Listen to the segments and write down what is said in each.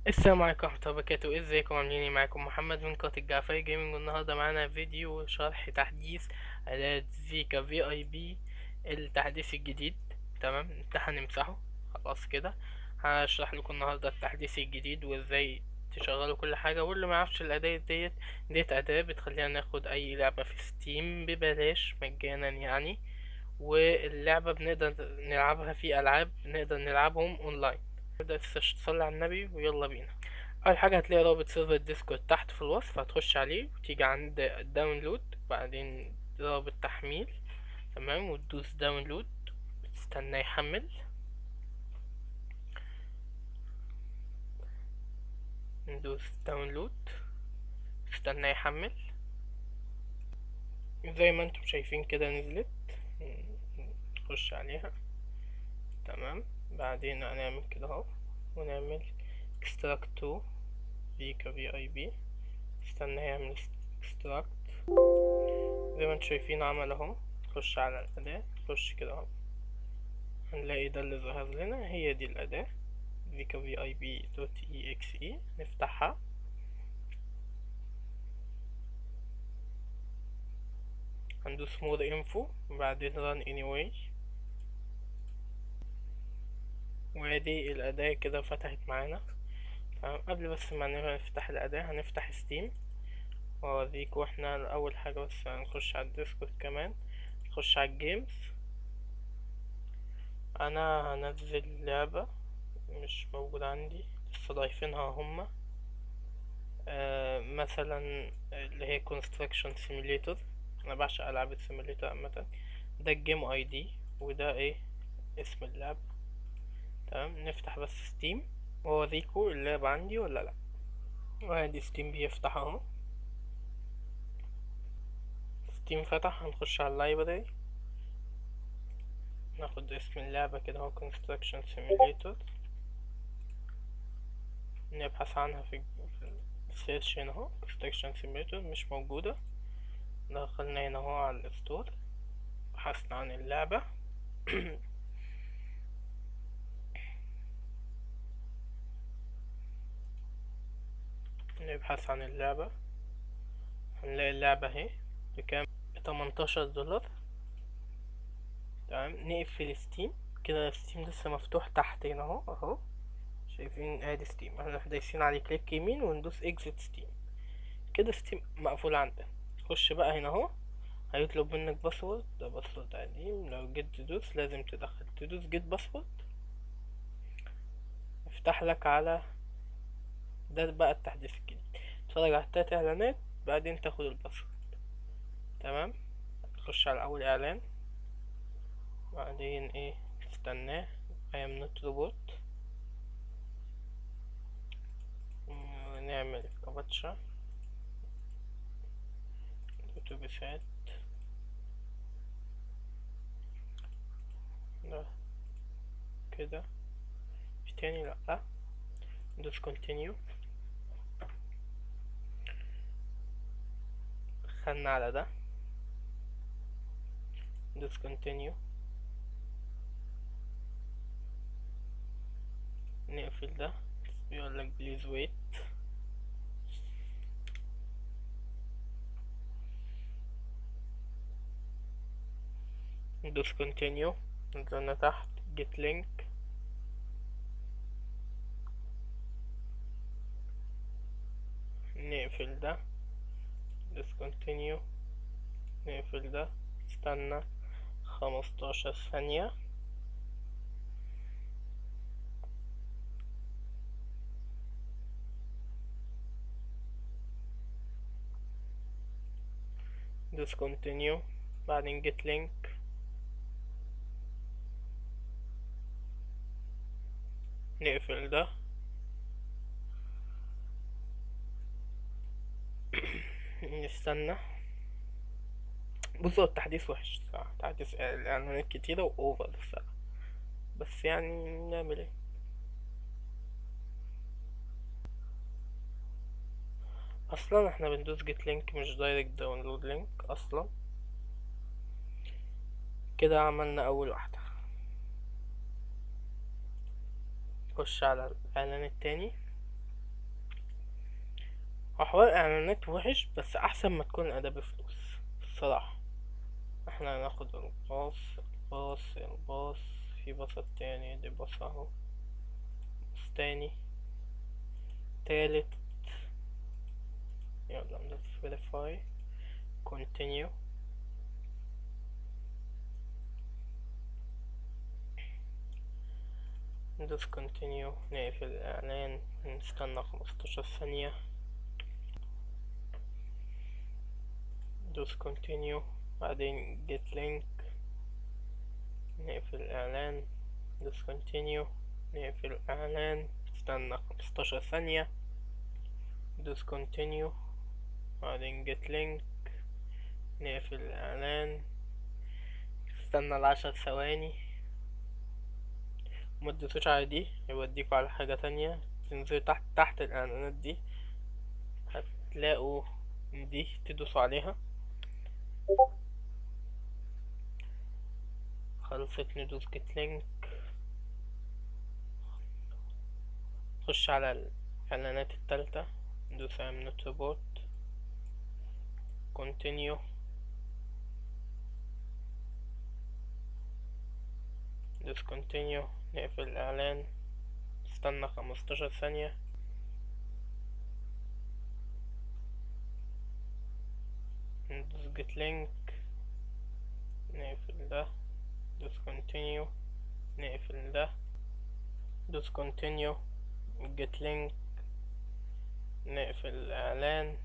السلام عليكم ورحمة الله وبركاته. ازيكم عاملين ايه؟ معاكم محمد من قناة الجعفري Gaming، والنهاردة معانا فيديو شرح تحديث أداة زيكا VIP، التحديث الجديد. تمام، ده هنمسحه خلاص كده. هشرح لكم النهاردة التحديث الجديد وازاي تشغلوا كل حاجة، واللي ما يعرفش الأداة ديت أداة بتخلينا ناخد أي لعبة في Steam ببلاش مجانا يعني، واللعبة بنقدر نلعبها في ألعاب نقدر نلعبهم أونلاين. نبدأ تصلي على النبي ويلا بينا. أول حاجة هتلاقي رابط server Discord تحت في الوصف، هتخش عليه وتيجي عند download، بعدين رابط تحميل، تمام، وتدوس download وتستنى يحمل. ندوس download، تستنى يحمل. زي ما انتم شايفين كده نزلت، نخش عليها، تمام. بعدين هنعمل كده اهو ونعمل extract to زيكا VIP، استنى يعمل extract. زي ما انتم شايفين عمل اهو. نخش على الأداة، نخش كده اهو، هنلاقي ده اللي ظهر لنا، هي دي الأداة زيكا VIP dot EXE. نفتحها، هندوس more info وبعدين run anyway، وادي الأداة كده فتحت معانا. تمام، قبل بس ما نفتح الأداة هنفتح Steam واوريكم. احنا أول حاجة بس هنخش على ال Discord، كمان نخش على ال games. أنا هنزل لعبة مش موجودة عندي لسه ضايفينها هما، مثلا اللي هي Construction Simulator. أنا بعشق ألعاب ال simulator عامة. ده ال game ID وده ايه اسم اللعبة. تمام، نفتح بس Steam واوريكم اللعبة عندي ولا لا. وادي Steam بيفتح اهو، Steam فتح. هنخش على ال library، ناخد اسم اللعبة كده اهو Construction Simulator، نبحث عنها في ال search هنا اهو Construction Simulator، مش موجودة. دخلنا هنا اهو على ال store، بحثنا عن اللعبة. نبحث عن اللعبة، هنلاقي اللعبة اهي بكام؟ بتمنتاشر دولار. تمام، نقفل Steam كده. Steam لسه مفتوح تحت هنا اهو، اهو شايفين ادي Steam. احنا دايسين عليه click يمين وندوس exit Steam، كده Steam مقفول عندنا. خش بقى هنا اهو، هيطلب منك password، ده password قديم، لو جيت تدوس لازم تدخل، تدوس get password، يفتح لك على ده بقى التحديث الجديد. تتفرج على 3 اعلانات بعدين تاخد ال password. تمام، نخش على اول اعلان، بعدين ايه نستناه I am not robot، ونعمل كابتشا اتوبيسات ده كده، في تاني لأ، ندوس continue. دخلنا على ده، ندوس continue، نقفل ده، بيقول لك please wait. ندوس continue، نزلنا تحت get link، نقفل ده، ندوس continue، نقفل ده، استنى 15 ثانية. دوس continue، بعدين get link، نقفل ده. نستنى. بصوا التحديث وحش الصراحة، تحديث اعلانات كتيرة واوفر الصراحة، بس نعمل ايه. اصلا احنا بندوس get link مش direct download link اصلا. كده عملنا اول واحدة. نخش على الاعلان التاني، هو حوار اعلانات وحش، بس احسن ما تكون الاداة بفلوس الصراحة. احنا هناخد الباص الباص الباص، في باص التاني دي، باص اهو، باص تاني، تالت. يلا ندوس verify continue. ندوس continue، نقفل الإعلان، نستنى 15 ثانية، ندوس continue، بعدين get link، نقفل الإعلان، ندوس continue، نقفل الإعلان، نستنى 15 ثانية، ندوس continue، بعدين get link، نقفل الإعلان، استنى 10 ثواني. ما تدوسوش على دي، يوديكوا على حاجة تانية. تنزلوا تحت الإعلانات دي هتلاقوا دي، تدوسوا عليها. خلصت، ندوس get link، نخش على الإعلانات التالتة، ندوس على not robot، continue، ندوس continue، نقفل الإعلان، استنى 15 ثانية، ندوس get link، نقفل ده، ندوس continue، نقفل ده، ندوس continue، get link، نقفل الإعلان،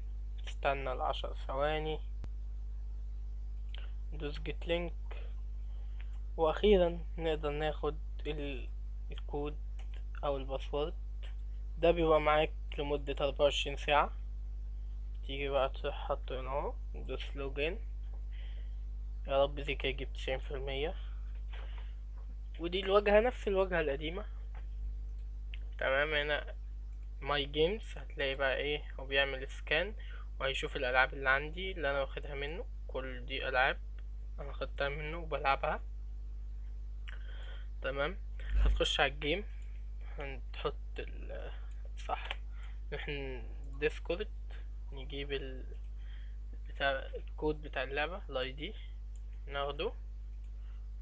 استنى 10 ثواني، ندوس get link، وأخيرا نقدر ناخد الكود أو ال password. ده بيبقى معاك لمدة 24 ساعة. تيجي بقى تروح حاطه هنا اهو، ندوس login. يا رب زيكا يجيب تسعين في المية. ودي الواجهة نفس الواجهة القديمة، تمام. هنا my games هتلاقي بقى ايه، هو بيعمل scan وهيشوف الالعاب اللي عندي اللي انا واخدها منه. كل دي العاب انا خدتها منه وبلعبها، تمام. هتخش على ال game، هنحط صح، نحن ديسكورد نجيب بتاع الكود بتاع اللعبة ال ID ناخده،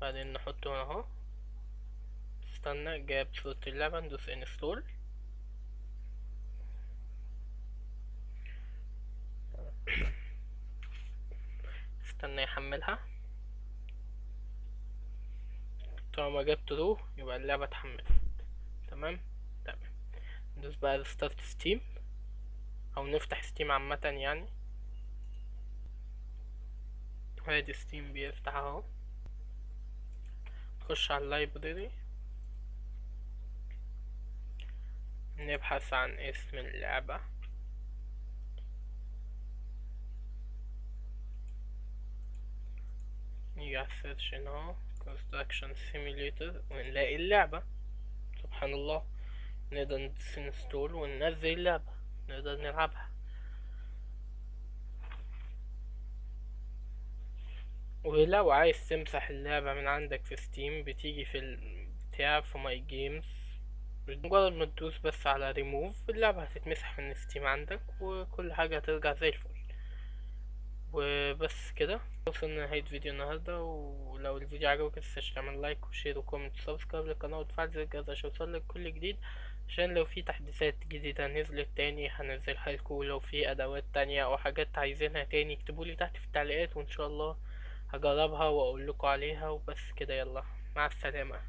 بعدين نحطه هنا اهو. استنى، جاب صورة اللعبة، ندوس install. استنى يحملها. طالما جاب true يبقى اللعبة اتحملت، تمام تمام. ندوس بقى restart ستيم او نفتح ستيم عامة يعني. ادي ستيم بيفتح اهو. نخش على ال library، نبحث عن اسم اللعبة، نيجي على ال search هنا اهو Construction Simulator ونلاقي اللعبة. سبحان الله، نقدر ندوس install وننزل اللعبة، نقدر نلعبها. ولو عايز تمسح اللعبة من عندك في ستيم، بتيجي في البتاع في my games، مجرد ما تدوس بس على ريموف اللعبة هتتمسح من ستيم عندك، وكل حاجة هترجع زي الفل. وبس كده وصلنا لنهاية فيديو النهاردة. ولو الفيديو عجبك متنساش تعمل like و share و comment و subscribe للقناة وتفعل زر الجرس عشان يوصلك كل جديد، عشان لو في تحديثات جديدة نزلت تاني هنزلها لكم، ولو في أدوات تانية أو حاجات عايزينها تاني اكتبولي تحت في التعليقات وإن شاء الله هجربها وأقول لكم عليها. وبس كده، يلا مع السلامة.